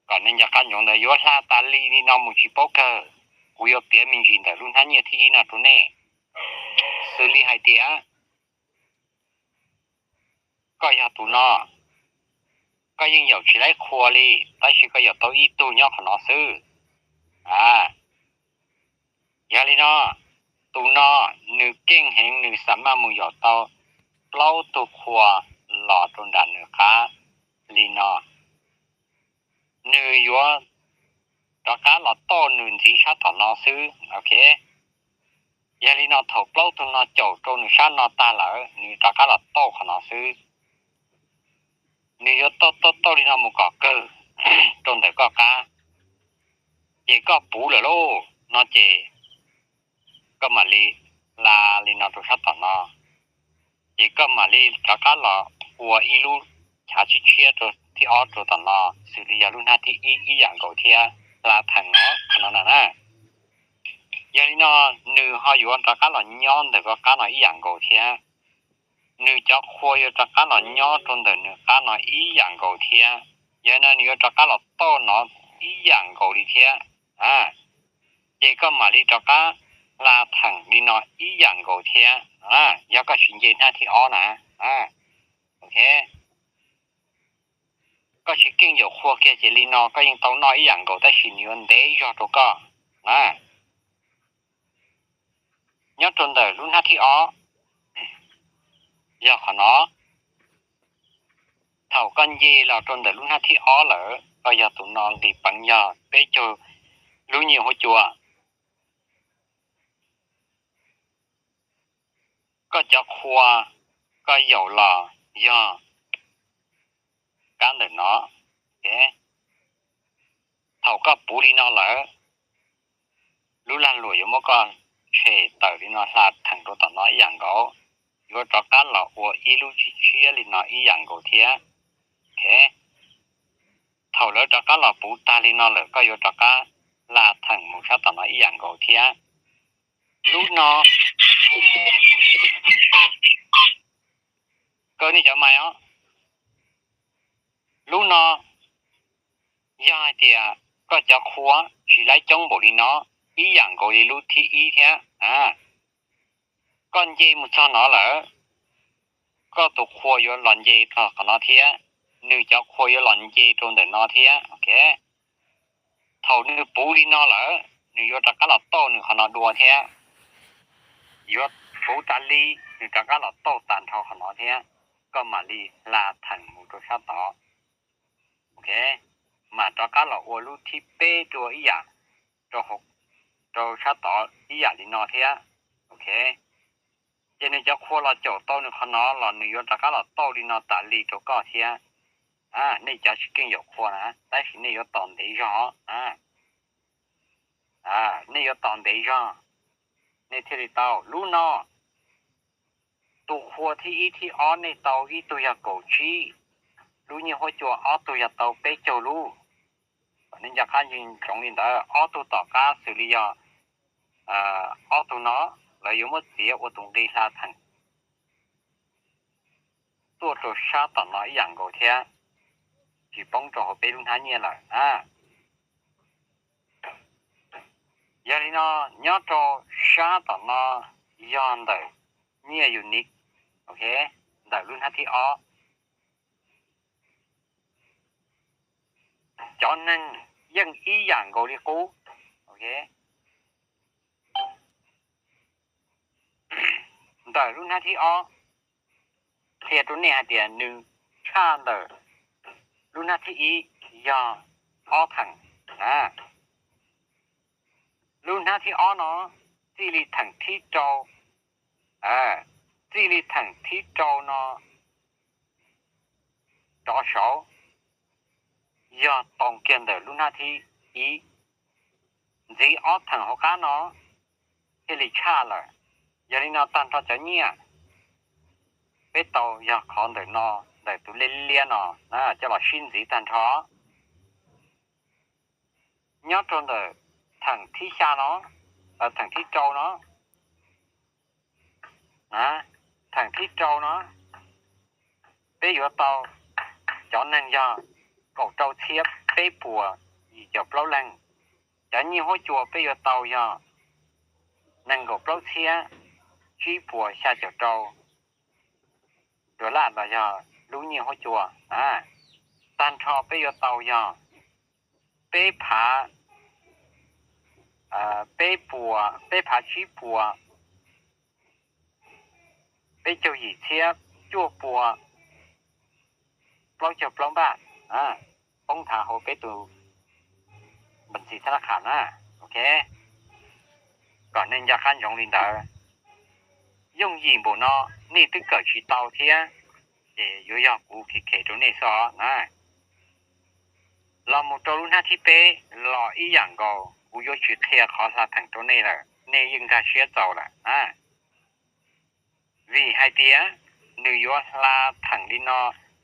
kom nej nco qab ntsoov ntawd, yuav hla tas li li no mus tsis paub kawg. Kuv yuav piav me ntsis ntawm lub hnab nyiaj thib ib no rau nej. Xws li hais tias koj yog tus no, koj yeej yaum tsis laib qhua li, tab sis koj yaum tau ib tug nyob qhov no xwb. A, yog li no, tus no nws keej heev, nws xam maj mus yaum tau plaub tug qhua los rau nram nws qab li no. Nws yuav rov qab los tauj nws ntxiv sab tom no xwb, ok. Yog li no thaum plaub tug no caum rau nws sab no tag lawm, nws rov qab los tauj qhov no xwb. Nws yuav tauj tauj tauj li no mus kom kawg rau ntawm koj qab, ces koj puv lawm lauj no ces koj mam li hla li no rau sab tom no, ces koj mam li rov qab los ua ib lub chav tshiab tshiab rau thib ob rau tom no, xws li yog lub hnab thib ib ib yam nkaus thiab, hla theem no qhov no na. Yog li no nws ho yuav rov qab los nyob ntawm koj qab no ib yam nkaus thiab. Nws cov qhua yuav rov qab los nyob rau ntawm nws qab no ib yam nkaus thiab. Yog li no nws yuav rov qab los tauj no ib yam nkaus li thiab. Ces koj mam li rov qab hla theem li no ib yam nkaus thiab. Yog koj tsis nce hnab thib ob na, ok, koj tsis keej yaum qhua kiag ces li no koj yeej tau noj ib yam nkaus tab sis nws yuav ntev zog rau koj na. Nyob rau ntawm lub hnab thib ob, yog qhov no. Thaum koj nce los rau ntawm lub hnab thib ob lawm, koj yog tus no nqis peev yog peb caug lub nyiaj huab cua. Koj cov qhua koj yaum los yog kab ntawm no. Thaum koj puv li no lawm, lub lag luam yuav muab koj tshem tawm li no hla theem rau tom no ib yam nkaus, yuav rov qab los ua ib lub tshiab tshiab li no ib yam nkaus thiab. Thaum lawv rov qab los puv tag li no lawm koj yuav rov qab hla theem mus sab tom no ib yam nkaus thiab. Lub no, kaw nej cov mais os. Lub no yog hais tias koj cov qhua tsis laib coob npaum li no, ib yam nkaus li lub thib ib thiab. Koj nce mus txog no lawm, koj tus qhua yuav los nce txog qhov no thiab, nws cov qhua yuav los nce rau ntawm no thiab, ok. Thaum nws puv li no lawm, nws yuav rov qab los tauj nws qhov no dua thiab. Yuav puv tas li, nws rov qab los tauj tag nrho qhov no thiab. Koj mam li hla theem mus rau sab tod, ok, mam rov qab los ua lub thib peb dua ib yam, rau sab tod ib yam li no thiab, ok. Ces nws cov qhua los caum tau nws qhov no los nws yuav rov qab los tauj li no tas li rau koj thiab. Nej cov tsis keej yaum qhua na, tab sis nej yuav tos ntev zog, nej yuav tos ntev zog, nej thiaj li tau. Lub no, tus qhua thib ib thib ob nej tau ib tug yog kaum tsib lub nyiaj huab cua, ob tug yog tau peb caug lub. Nej nco qab ntsoov li ntawd, ob tug tom qab xws li yog ob tug no, lawv yuav muab txiav ua tus nqi hla theem tuaj rau sab tom no ib yam nkaus thiab, tsis poob rau hauv peb lub hnab nyiaj lawm. Yog li no, nyob rau sab tom no yog ntawm nyiaj unique, ok, ntawm lub hnab thib ob. Cov neeg yeej ib yam nkaus li qub, ok. Ntawm lub hnab thib ob, qhia rau nej hais tias nws tshaj ntawm lub hnab thib ib yog ob theem. Lub hnab thib ob no, txij li theem thib rau, txij li theem thib rau no rov saud, yog toom kiag ntawm lub hnab thib ib, ntxiv ob theem hauv qab no thiaj li tshaj lawm. Yog li no tag nrho cov nyiaj peb tau yog qhov ntawm no, ntawm tus liab liab no, coj los sib ntxiv tag nrho. Nyob rau ntawm theem thib xya no, theem thib rau no, theem thib rau no, peb yuav tau cov neeg yog kaum rau txhiab peb puas yim caum plaub leeg. Cov nyiaj huab cua peb yuav tau yog nees nkaum plaub txhiab tsib puas xya caum rau dollar los yog lub nyiaj huab cua. Tag nrho peb yuav tau yog peb phav, peb puas, peb phav tsib puas peb caug yim txhiab cuaj pua plaub caug plaub npaj, poob nthav hauv peb tus npam txis thab lab kham na. Ok, kom nej nco qab ntsoov li ntawd. Yooj yim npaum no nej twb kawm tsis tau thiab, ces yuav yog kuv khev khev rau nej xwb os na. Los mus rau lub hnab thib peb los ib yam nkaus, kuv yuav tsis qhia qhov hla theem rau nej lawm, nej yeej nkag siab txaus lawm na. Vim hais tias nws yuav hla theem li no,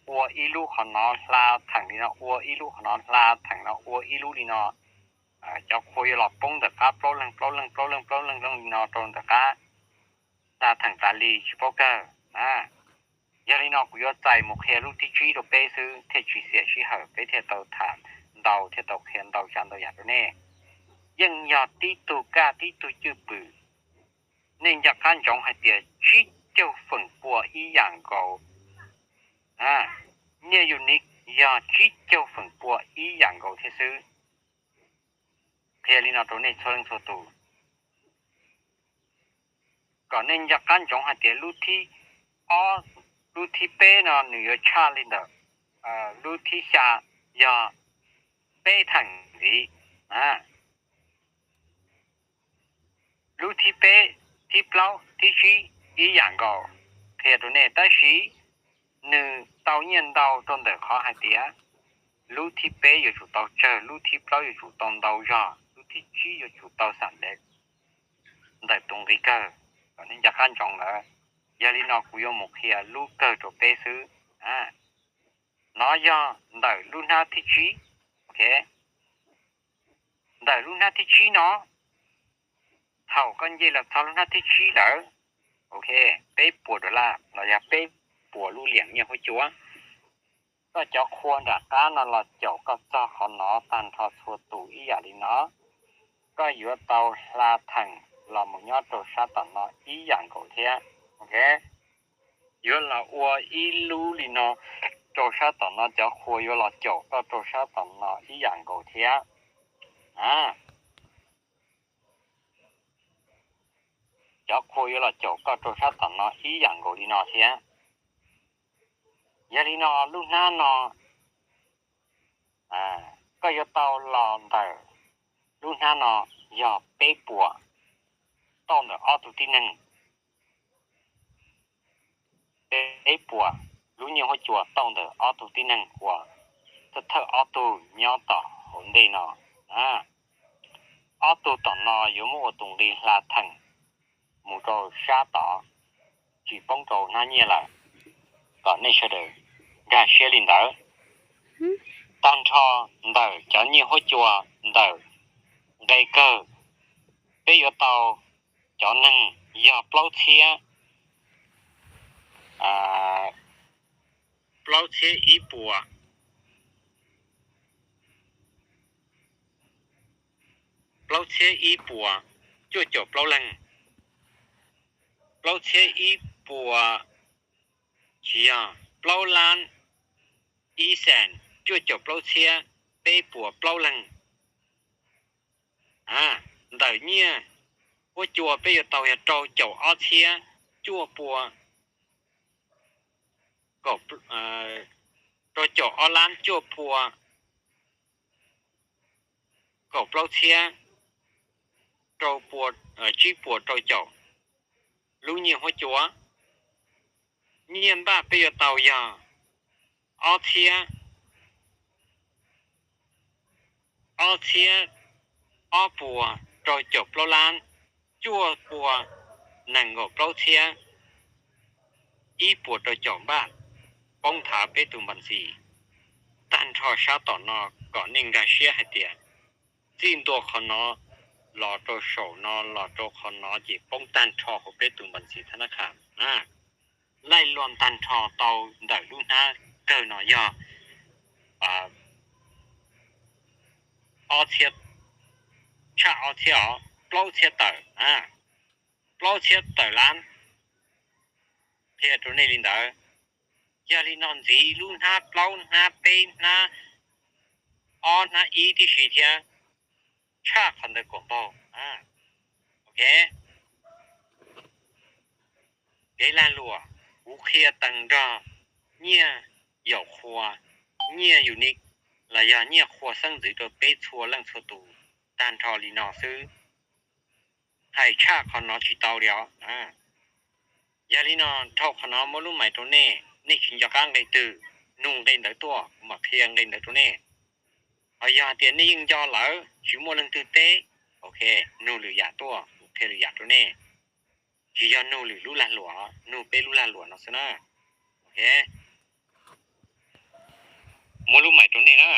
ua ib lub qhov no, hla theem li no, ua ib lub qhov no, hla theem no, ua ib lub li no. Cov qhua yuav los poob ntawm qab plaub leeg plaub leeg plaub leeg plaub leeg li no rau ntawm qab, hla theem tas li tsis paub kawg na. Yog li no kuv yuav txais mus qhia lub thib tsib rau peb xwb thiaj tsis xiam sij hawm, peb thiaj tau tham ntau thiaj tau qhia ntau tsav ntau yam rau nej. Yeej yog tib tug kaj tib tug cwj pwm. Nej nco qab ntsoov hais tias tsib caug feem pua ib yam nkaus. Nyiaj unit yog tsib caug feem pua ib yam nkaus thiab xwb. Qhia li no rau nej txhua leej txhua tus, kom nej nco qab ntsoov hais tias lub thib ob, lub thib peb no nws yuav tshaj li ntawm lub thib xya yog peb theem ntxiv. Lub thib peb, thib plaub, thib tsib ib yam nkaus, qhia rau nej, tab sis nws tau nyiaj ntau rau ntawm qhov hais tias lub thib peb yuav tsum tau tsawg, lub thib plaub yuav tsum tau ntau zog, lub thib tsib yuav tsum tau xam ntev ntawm tus nqi kawg, kom nej nco qab ntsoov lawm. Yog li no kuv yuav mus qhia lub kawg rau peb xwb. No yog ntawm lub hnab thib tsib. Ok, ntawm lub hnab thib tsib no, thaum koj nce los txog lub hnab thib tsib lawm, ok, peb puas dollar los yog peb puas lub liam nyiaj huab cua, koj cov qhua nram qab no los caum koj txog qhov no tag nrho txhua tus ib yam li no. Koj yuav tau hla theem los mus nyob rau sab tom no ib yam nkaus thiab. Ok, yuav los ua ib lub li no rau sab tom no, cov qhua yuav los caum koj rau sab tom no ib yam nkaus thiab. Cov qhua yuav los caum koj rau sab tom no ib yam nkaus li no thiab. Yog li no lub hnab no koj yuav tau los ntawm lub hnab no yog peb puas tauj ntawm ob tug tib neeg. Peb puas lub nyiaj huab cua tauj ntawm ob tug tib neeg uas thawj thawj ob tug nyob tom hauv ntej no. Ob tug tom no yuav muab ua tus nqi hla theem mus rau sab tod, tsis poob rau hnab nyiaj lawm. Kom nej sawv daws nkag siab li ntawd. Tag nrho ntawm cov nyiaj huab cua ntawm nqe kawg, peb yuav tau cov neeg yog plaub txhiab, plaub txhiab ib puas, plaub txhiab ib puas cuaj caum plaub leeg, plaub txhiab ib puas, tsis yog, plaub lab ib xees cuaj caum plaub txhiab peb puas plaub leeg. Ntawm nyiaj huab cua peb yuav tau yog rau caum ob txhiab cuaj pua, rau caum ob lab cuaj pua kaum plaub txhiab rau pua, tsib puas rau caum lub nyiaj huab cua. Nyiaj npaj peb yuav tau yog ob txhiab, ob txhiab ob puas rau caum plaub lab cuaj pua nees nkaum plaub txhiab ib puas rau caum npaj, poob nthav peb tus npam ntxis tag nrho sab tom no. Kom nej nkag siab hais tias txij ntua qhov no los rau saum no los rau qhov no ces poob tag nrho hauv peb tus npam ntxis thab nab qham. Laij luaj tag nrho tau ntawm lub hnab kawg no yog txhiab, tshaj ob txhiab os, plaub txhiab tawm, plaub txhiab tawm lab. Qhia rau nej li ntawd. Yog li no ntxiv lub hnab plaub, hnab peb, hnab ob, hnab ib tib si thiab, tshaj qhov ntawd kom npaug. Ok, kev lag luam, kuv qhia tag nrho nyiaj yaum qhua, nyiaj unique los yog nyiaj qhua xeeb ntxwv rau peb txhua leej txhua tus tag nrho li no xwb. Hais tshaj qhov no tsis tau li os. Yog li no, dhau qhov no muab lub mais rau nej, nej tsis nco qab nqe twg, nug nqe ntawd tuaj, kuv mam qhia nqe ntawd rau nej. Ho yog hais tias nej yeej nco lawm tsis muaj leej twg teb, ok, nug lwm yam tuaj, kuv qhia lwm yam rau nej. Tsis yog nug lwm lub lag luam, nug peb lub lag luam no xwb na. Ok, muab lub mais rau nej na.